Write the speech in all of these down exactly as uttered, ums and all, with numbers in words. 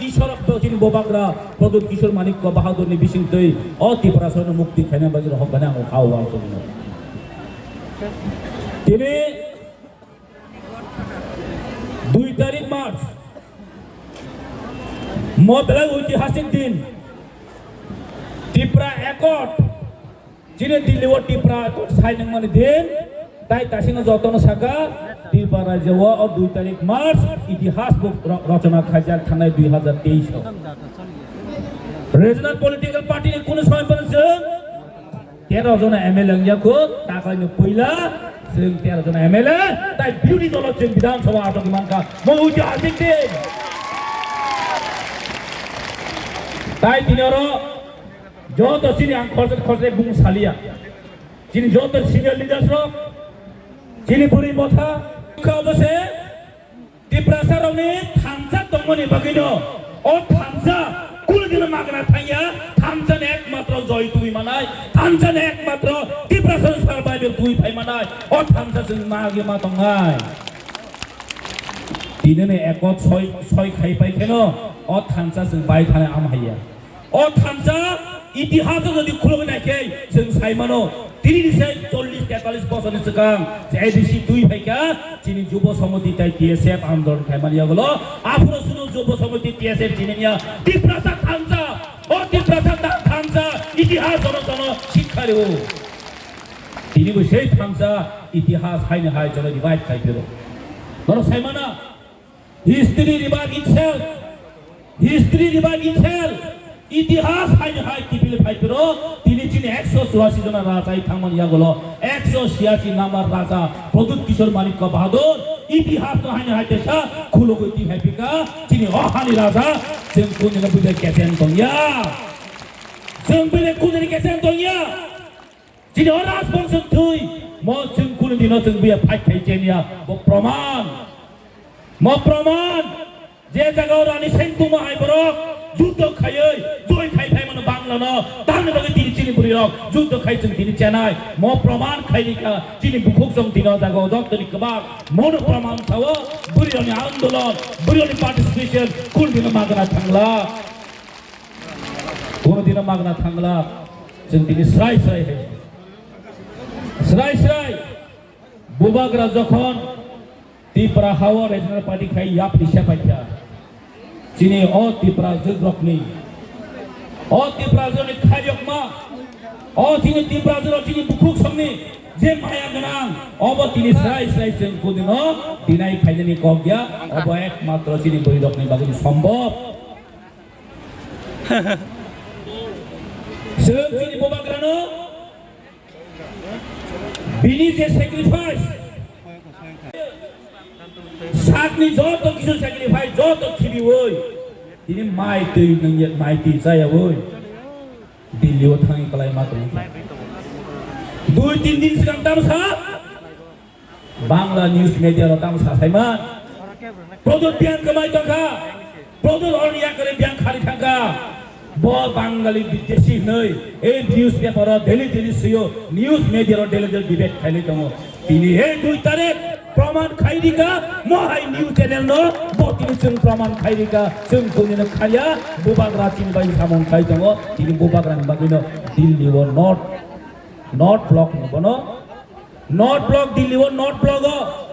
Ishwar Bhaktin Bobagra Pradyut Kishore Manikya Bahadurni bisingtwi o Tiprasano mukti khaina bagwi rohorkani ang kha o uansukno. Tini dui tarik March, mo belai oitihasik din, Tipra Accord. Chini Delhi o Tipra Accord sign wngmani din, tai tasingno jotono saka, Tripura rajyo o dui tarik March itihas bo ro-, rochona khaijak thangnai dui hazar teis o. Regional political party ni kunu somoy phano chwng tero jona M L A wngya kho, taklaino puila chwng tero jona M L A, tai birodhi dolo chwng Bidhan Sabha achogwi mankha, mo oitihasik din. Tai tini oro joto chini ang khorsa khorsa bung saliya. Chini joto senior leaders rok, chini bwrwi motha, kha obo se Tiprasa rokni thansa tongmani bagwino o thansa kunu dino magna thangya, thansa ni ekmatro joy twi manai, thansa ni ekmatro Tiprasa survival twi phai manai, o thansa chwng magwi ma tongnai. Tini ni ekot soi, soi khai pai kheno o thansa chwng bai thanai am haiya. O thansa itihas o jodi khulogwi naikhe chwng sai mano, tini ni se chollish tetalis bosorni swkang A D C twi phaikha, chini Jubo Samiti tai T S F andolon khaimani yagulo, aphuru sudu Jubo Samiti T S F chini niya Tiprasa thansa, o Tiprasa ta-, thansa itihas jono jono sikha rwo. Tini bo sei thansa itihas haini hai jono revive khai phiro. Norok sai mana? History revive itself. History revive itself. Itihas hai hai tipili phai phiro, tini chini ekso churasi jona raja thangmani yagulo ekso chhiyasi number raja Pradyut Kishore Manikya Bahadur itihas no haini hai tesa khulogwi ti hai pika chini o hani raja chwng kunjina bujai kesen tongya. Chwng bile kunjini kesen tongya. Chini o rajbongso thwi, mo chwng kunu dino chwng buya fight khai chenya, bo proman. Mo proman, je jaga o Rani Sengkuma hai borok, juddo khaiwi, joi khai phai mano Bangla no, tamni bagwi tini chini bwrwi rok, juddo khai chwng tini chenai, mo proman khai rika, chini bukhuk chwng tini o jaga o jottoni kwbak, mono proman sao, bwrwi rokni andolon, bwrwi rokni participation, kunu dino magna thangla. Kono dino magna thangla, chwng tini srai srai hai. Srai srai, bubagra jokhon Tipra hao regional party khai yapri sepaikha. Chini o Tipra jwkrokni, o Tipra jwkrokni khaiyokma, o chini Tipra jwkrok chini bukhuk songni je maya gwnang, obo tini srai srai chwng kodino dinai khainani kok ya, obo ekmatro chini bwrwirokni bagwi sombhob. Chwng chini bubagrano bini je sacrifice, sakni joto kisu sacrifice, joto khibiwi, tini mai twi nungya, mai twi chayawi, Delhi o thangwi kwlai ma tongkha. Dui tin din swkang tamsa Bangla news media rok tamo sasaima. Pradyut biyang kwmai tongkha. Pradyut oroni yakari biyang khari thangkha. Bo Bangali bidesi hinwi ei news paper o daily daily suyo, news media o daily daily debate khailai tongo. Tini ei dui tarik proman khai rika, mo hai news channel no bo tini chwng proman khai rika, chwng kunino khaya, bubagra chini bai samung khai tongo, tini bubagra ni bagwi no Delhi o not, not block no bono. North Block, Delhi o North Block o,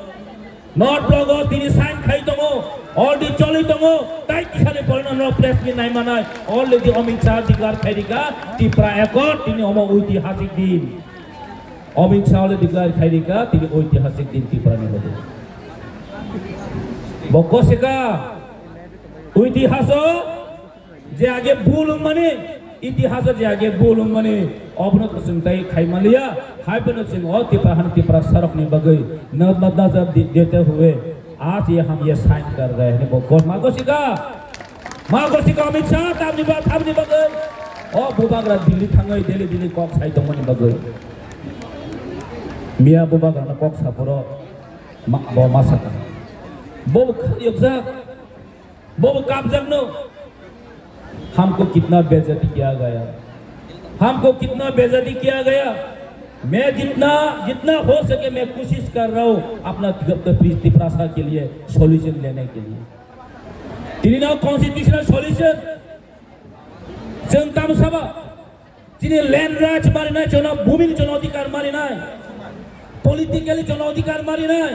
North Block o tini sign khai tongo, already choli tongo, tai kisani porino no press meet nai manai, already Amit Shah declare khai rika, Tipra Accord, tini omo oitihasik din. Amit Shah already declare khai rika, tini oitihasik din Tipra ni logo. Bo kosika, oitihaso, Je age bul wngmani, itihaso je age bul wngmani, obono to chwng tai khai manliya, hai phano chwng o Tipra han Tipra sarokni bagwi na-, na-, nazar di-, dete hue, aaj ye hum ye sign kar rahe hain, bo kosma gosika, ma gosika Amit Shah, tamni ba, tamni bagwi, o bubagra Delhi thangwi, Delhi, Delhi kok sai tongmani bagwi. Miya bubagrano kok saphuru ma-, bo ma saka. Bo khayokjak. Bo bo kapjakno, हमको कितना बेइज्जती किया गया, हमको कितना बेइज्जती किया गया। मैं जितना, जितना हो सके मैं कोशिश कर रहा हूँ अपना तिप्रासा के लिए सॉल्यूशन लेने के लिए। Tini no constitutional solution, chwng tamo sabo, chini land rights marinai, chwngno bhumini chwngno adhikar marinai, politically chwngno adhikar marinai,